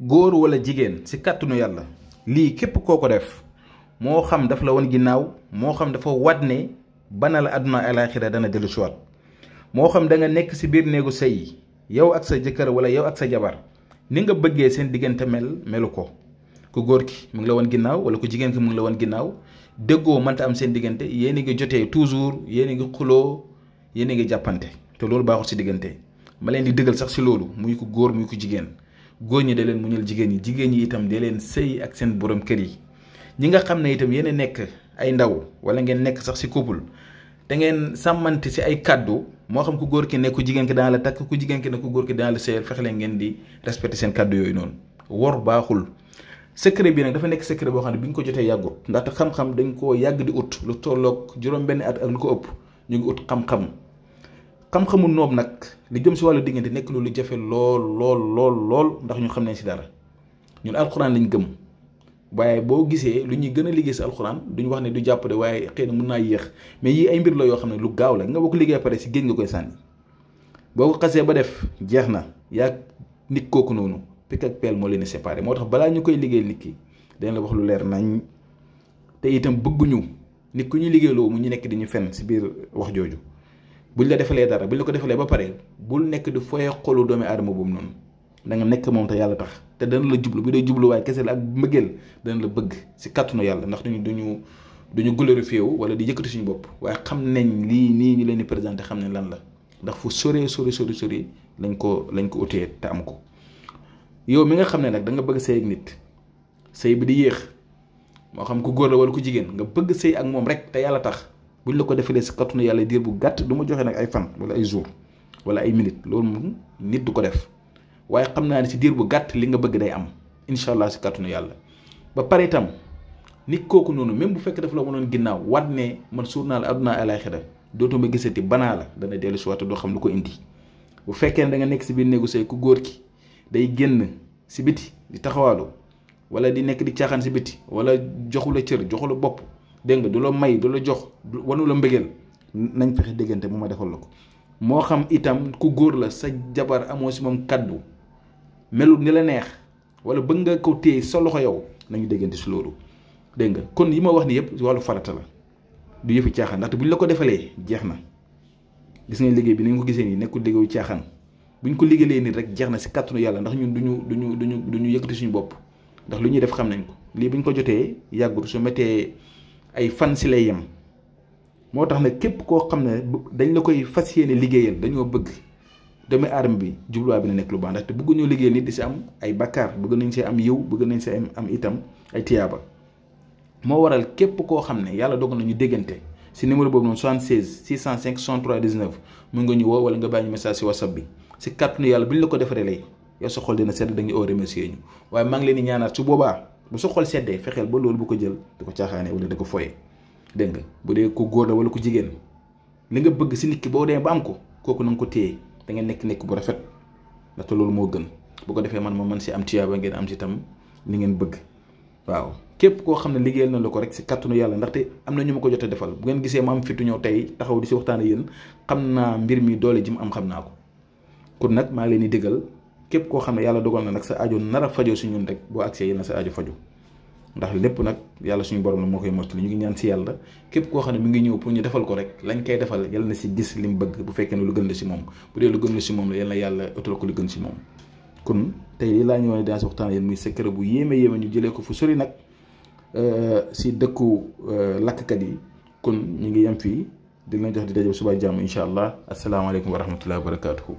góor wala jigéen ci kàttanu yàlla lii képp koo ko def moo xam daf la woon ginnaaw moo xam dafa wat ne bana la àdduna alaaxira dana dellu si waat moo xam da nga nekk ci biir néegu sëy yow ak sa jëkkër wala yow ak sa jabar ni nga bëggee seen diggante melu ko ku góor ki mu ngi la woon ginnaaw wala ku jigéen ki mu ngi la woon ginnaaw déggoo mënta am seen diggante yéen a ngi jotee toujours yéen a ngi xuloo yéen a ngi jàppante te loolu baaxul ci diggante ma leen di dëggal sax ci loolu muy ko góor muy ko jigéen góor ñi da leen muñal jigéen ñi itam da leen sëy ak seen borom kër yi ñi nga xam ne itam yéen a nekk ay ndaw wala ngeen nekk sax ci couple te ngeen sàmmante ci ay kàddu moo xam ku góor ki ne ku jigéen ki dana la takk ku jigéen ki ne ku góor ki dana la sëyal fexe leen ngeen di respecter seen kàddu yooyu noonu wor baaxul secret bi nag dafa nekk secret boo xam ne bi ñu ko jotee yàggut ndaxte xam-xam dañ koo yàgg di ut lu tolloog juróom-benn at ak lu ko ëpp ñu ngi ut xam-xamu noob nag li jëm si wàllu diggante nekk lu jafe lool ndax ñu xam nañ si dara ñun alxuraan lañ gëm waaye boo gisee lu ñuy gën a liggéey si alxuraan duñu wax ne du jàpp de waaye xëy na mën naa yéex mais yii ay mbir la yoo xam ne lu gaaw la nga boo ko liggéey pare si géej nga koy sànni boo ko xasee ba def jeex na yaa nit kooku noonu pik ak peel moo leen di séparé moo tax balaa ñu koy liggéey nit ki dañ la wax lu leer nañ te itam bëgguñu nit ku ñu liggéeyloo mu ñu nekk di ñu fenn si biir wax jooju buñ la defalee dara buñ la ko defalee ba pare bul nekk di foye xolu doomi aadama boobu noonu da nga nekk moom te yàlla tax te dana la jublu bu dee jubluwaay kese la ak mbëggeel dana la bëgg si kàttanu yàlla ndax duñu glorifié wu wala di yëkkati suñu bopp waaye xam nañ lii nii ñu leen di présenté xam nañ lan la ndax fu sori lañ ko utee te am ko yow mi nga xam ne nag da nga bëgg sëy ak nit sëy bi di yéex moo xam ku góor la wala ku jigéen nga bëgg sëy ak moom rek te yàlla tax buñ la ko defalee si kàttanu yàlla diir bu gàtt du ma joxe nag ay fan wala ay jour wala ay minute loolu moom nit du ko def waaye xam naa ne si diir bu gàtt li nga bëgg day am incha allah si kàttanu yàlla ba pare itam nit kooku noonu même bu fekkee dafa la mënoon ginnaaw wat ne man suur naa la àdduna alaaxira dootuma gisati banaa la dana dellu si waat doo xam lu ko indi bu fekkee ne da nga nekk si biir néegu sëy ku góor ki day génn si biti di taxawaalu wala di nekk di caaxaan si biti wala joxu la cër joxu la bopp dégg nga du la may du la jox wanu la mbëggeel nañ fexe déggante mu ma defal la ko moo xam itam ku góor la sa jabar amoo si moom kaddu melul ni la neex wala bëgg nga ko téye sa loxo yow nañu déggante si loolu dégg nga kon yi ma wax ni yëpp wàllu farata la du yëfi caaxaan ndaxte buñ la ko defalee jeex na gis nga liggéey bi ni nga ko gisee nii nekkul liggéeyu caaxaan buñ ko liggéeyee nit rek jeex na si kàttanu yàlla ndax ñun duñu yëkkati suñu bopp ndax lu ñuy def xam nañ ko lii buñ ko jotee yàggul su mettee ay fan si lay yem moo tax nag képp koo xam ne dañ la koy fas yéene liggéeyal dañoo bëgg doomu aadama bi jubluwaay bi na nekk lu baax ndaxte bëgguñoo liggéeyal nit di si am ay bakkaar bëgg nañ see am yiw bëgg nañ see am itam ay tiyaaba moo waral képp koo xam ne yàlla dogal nañu déggante si numéro boobu noonu 76 605 63 19 mun nga ñu woo wala nga bàyyi message si whatsapp bi si kàttanu yàlla bu ñu la ko defaree lay yow sa xol dina sedd da nga oo remercier ñu waaye maa ngi leen di ñaanaat su boobaa bu sa xol seddee fexeel ba loolu bu ko jël di ko caaxaane wala di ko foye dégg nga bu dee ku góor la wala ku jigéen li nga bëgg si nit ki boo demee ba am ko kooku na nga ko téye da nga nekk bu rafet ndaxte loolu moo gën bu ko defee man ma mën si am tiyaaba ngeen am si tam li ngeen bëgg waaw képp koo xam ne liggéeyal na la ko rek si kàttanu yàlla ndaxte am na ñu ma ko jot a defal bu ngeen gisee ma am fitu ñëw tey taxaw di si waxtaan ak yéen xam naa mbir mi doole ji mu am xam naa ko kon nag maa ngi leen di déggal képp koo xam ne yàlla dogal na nag sa aajo nar a fajoo si ñun rek boo agsee yéen na sa aajo faju ndax lépp nag yàlla suñu borom la moo koy mottali ñu ngi ñaan si yàlla képp koo xam ne mi ngi ñëw pour ñu defal ko rek lañ koy defal yàlla na si gis li mu bëgg bu fekkee ne lu gën la si moom bu dee lu gën la si moom la yàlla na yàlla utal ko lu gën si moom kon tey lii laa ñëwoon dinaa si waxtaan yéen muy secret bu yéeme ñu jëlee ko fu sori nag si dëkku lakkkat yi kon ñu ngi yem fii di leen jox di daje suba jàmm incha allah asalaamaaleykum wa rahmatullahi wa barakatuhu